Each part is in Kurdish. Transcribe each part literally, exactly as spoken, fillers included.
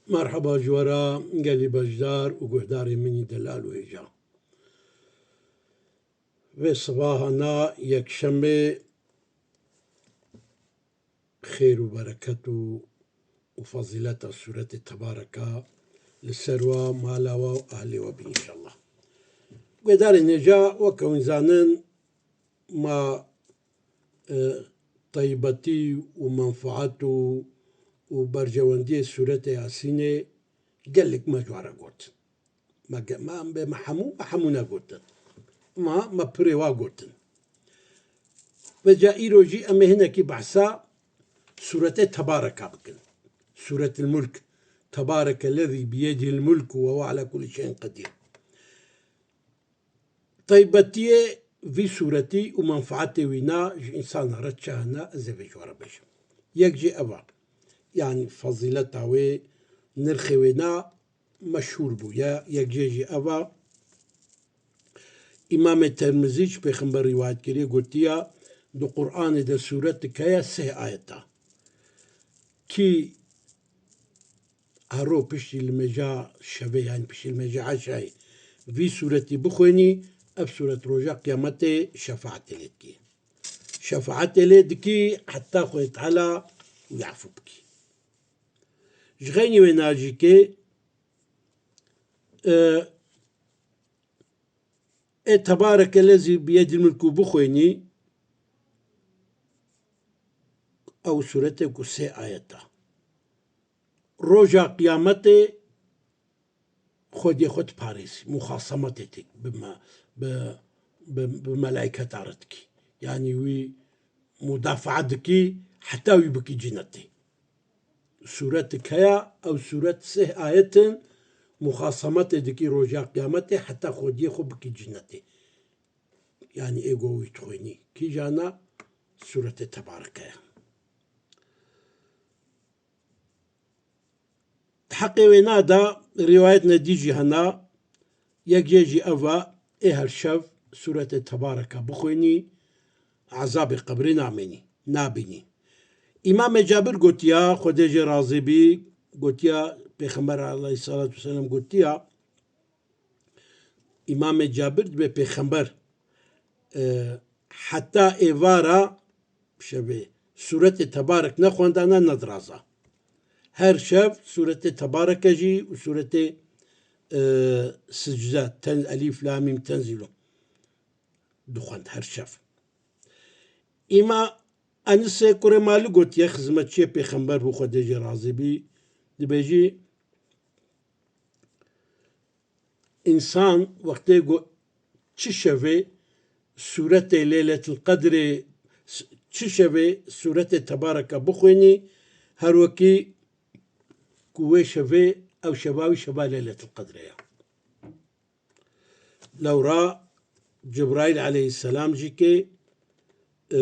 Merheba ji we re gelî beşdar û guhdarê min î delal û hêja. Vê sibahana yekşemê xêr û bereket û, û fezîleta sûretê Tebareka li ser we, mala we û ahlê we bin înşallah. Guhdarên hêja, weke hûn zanin, ma, e, taybetî û menfaet û, û berjewendiyê sûretê Yasînê gelek me ji we re got. Me ge-, me em bê me hemû, me hemû negotin. Ma me pirê wa gotin. Vêca îro jî em ê hinekî behsa sûretê Tebareka bikin. Sûretil Mulk. Tebarekelezî biyedihil mulku ve huve ala kulli şeyin qedîr. Taybetiyê vî sûretî û menfaetê wî na ji însana re çi hene, ez ê vê ji we re bêjim. Yek jî ev a. Yanî fezîleta wê, nirxê wê na meşhûr bûye. Yek jê jî ev a. Îmamê Termizî ji Pêxember rîwayet kiriye, gotiya, di Qur'anê de sûretik heye sih ayeta. Kî hero piştî limêja şevê, yanî piştî limêja eşayê vî sûretî bixwênî, ev sûret roja qiyametê şefaetê lê dikî. Şefaetê lê dikî heta Xwedê Teala wî efû bikî. Ji xeynî wê najîkê, e, ê Tebarekelezî biyedil mulku bixwênî, ew sûretê ku sê ayet e. Roja qiyametê Xwediyê xwe diparêzî, muxasemetê tê bi me-, bi, bi, bi melayketa re dikî. Yanî wî mudafaa dikî heta wî bikî cinetê. Sûretik heye, ew sûret sih ayet in, muxasemetê dikî roja qiyametê heta Xwediyê xwe bikî cinetê. Yanî ê go wî dixwênî. Kîjana sûretê Tebareke ye. Heqê wê na de rîwayetne dî jî hena, yek jê jî ev e, ê her şev sûretê Tebareke bixwênî, ezabê qebrê namênî, nabînî. Îmamê Cabir gotiya, Xwedê jê razî bî, gotiya, Pêxember aleyhisselatu vesselam gotiya, Îmamê Cabir dibe Pêxember, e, heta êvara şevê sûretê Tebarek nexwendana nediraza. Her şev sûretê Tebareke jî û sûretê, e, Sicde, ten-, Elîf Lam Mîm Tenzîlun dixwend her şev. Îma Enisê kurê Malik gotiye, xizmetçiyê Pêxember bû, Xwedê jê razî bî, dibêjî, Însan wextê go-, çi şevê sûretê Leyletil Qedrê, s-, çi şevê sûretê Tebareke bixwênî, her wekî ku wê şevê, ew şeva wî şeva Leyletil Qedrê ye. Lewra Cibraîl aleyhisselam jî kê, e,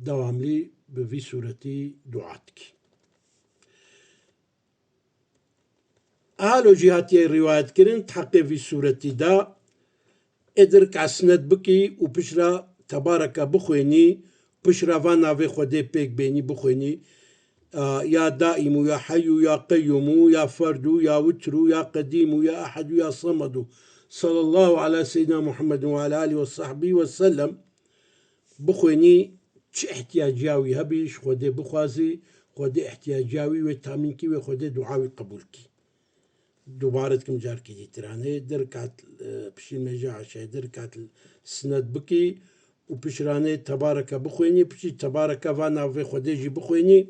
dewamlî bi vî sûretî dua dikî. Halo jî hatiye rîwayet kirin, di heqê vî sûretî de ê di rika sinet bikî û pişra Tebareke bixwênî, pişra va navê Xwedê pêk bênî bixwênî, a, ya Daîm û ya Heyy û ya Qeyyûm û ya Ferd û ya Witr û ya Qedîm û ya Ehed û ya Semed û sallallahu ala seyyidina Muhammed ve ala alihi ve sahbihi ve sellem. Bixwênî, çi ihtiyaciya wî hebî, ji Xwedê bixwazî, Xwedê ihtiyaciya wî wê tamîn kî, wê Xwedê dua wî qebûl kî. Dubare dikim carkî dî tiranê, di rikat, e, piştî nimêja eşayê, di rikat sinet bikî û pişranê Tebareke bixwênî, piştî Tebareke va navê Xwedê jî bixwênî,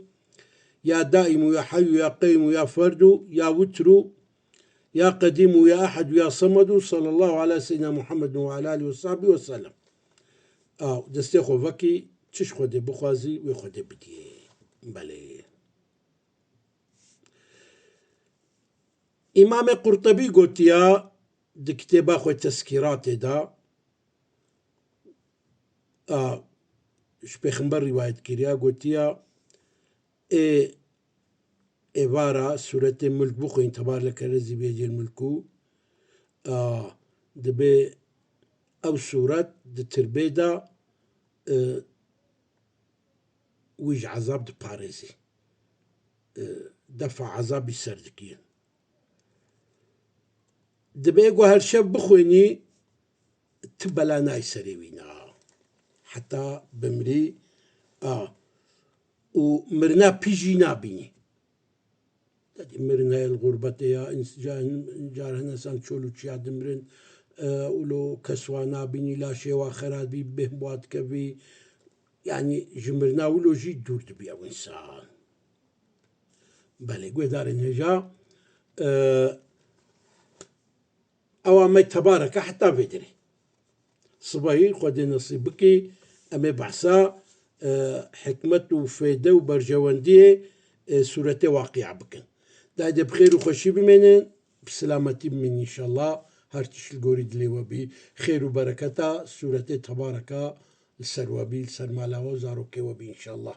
ya Daîm û ya Heyy û ya Qeyyûm û ya Ferd û ya Witr û ya Qedîm û ya Ehed û ya Semed û sallallahu ala seyyidina Muhammed ve ala alihi ve sahbihi ve sellem. Aw, destê xwe vekî, çi ji Xwedê bixwazî, wê Xwedê bidiyê. Belê. Îmamê Qurtebî gotiya di kitêba xwe Tezkîratê de, a, ji Pêxember rîwayet kiriya, gotiya, ê êvara sûretê Mulk bixwîn, Tebarekelezî biyedihil mulku, a, dibê ew sûret di tirbê de, e, wî ji ezab diparêzî. e, defa ezabî ser dikin. Dibê ku her şev bixwînî, ti bela nayê serê wî na. Heta bimirî, a, û mirina pî jî nabînî. Dedî mirin heye li xurbetê ya, ins-, ca-, car hene san çol û çiya dimirin, e, û lo kes wa nabînî, laşê wa xera dibî, bêhn wa dikevî. Yanî ji mirina wilo jî dûr dibî ew însan. Belê, guhdarên hêja, e, ewa me tebareke heta vê derê. Sibahî Xwedê nesîb bikî, em ê behsa, e, hikmet û fêde û berjewendiyê, e, sûretê Waqîa bikin. Dayê de bi xêr û xweşî bimênin, bi silametî bimînin înşallah. Her tişt li gorî dilê we bî. Xêr û bereketa sûretê tebareka li ser we bî, li ser mala we û zarokê we bî înşallah.